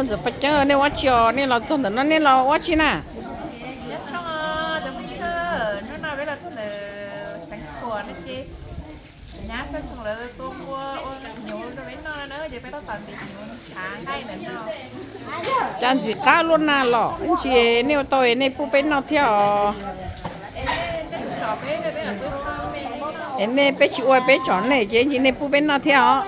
Ntxawm Paj Ceeb, nej ua tsi os? Nej los txog ntawm no nej los ua tsi na? Nyob zoo, cov phooj ywg, hnub no peb los txog ntawm Xeev Khuam no ces nyab Xeeb Khuam lawv tua npua ua hnyuv rau peb noj na, ces peb tuaj tom ntej hnyuv ntshav nqaij ntawm no. Cas ntxim qab luaj na los, ntsis nej ua tau nej pub peb noj thiab os. Es nej peb tsis ua peb tsom nej ces ntsis nej pub peb noj thiab os.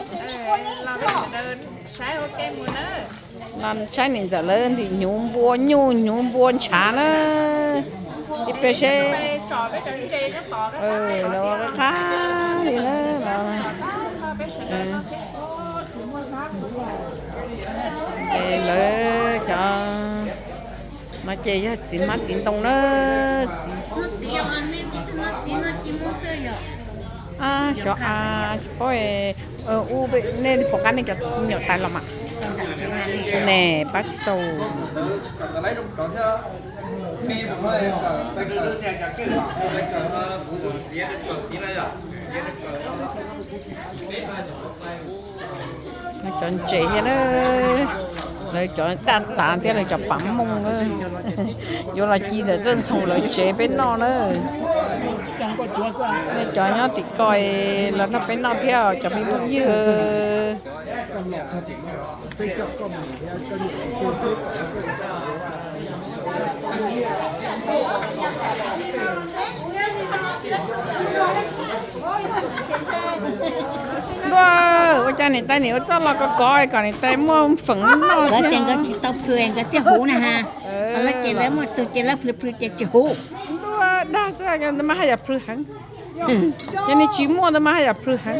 Los saib niam ntxawm lawv ntim hnyuv npua nyuj hnyuv npua ntshav na. Ib pliag seb. Los qab li na. Lawv cov no ces yog txiv hmab txiv ntoo na. Xyov a, tsis paub, nej pom qab nej cov nyuam tais los mas. Ne, pab tsis tau. Cov ntses thiab na, lawv cov daj tav thiab lawv cov pav mooj na, yuav los ci ntawm txoj ntxhoo lawv tsev peb noj na. Nej cov nyob tim ko los nrog peb noj thiab cov me phooj ywg. Ntuj, ua cas niam tais nim ua txoj los kov kov kom niam tais muaj feem noj thiab. Nkawd tsis tau plhws nkawd thiaj huv na ha. Lawv ces lawv muaj tus ces lawv plhws plhws ces tsis huv. Ntuj, dag xwb, ntawd mas haj yam plhws heev. Ces nws tsis muaj ntawd mas haj yam plhws heev.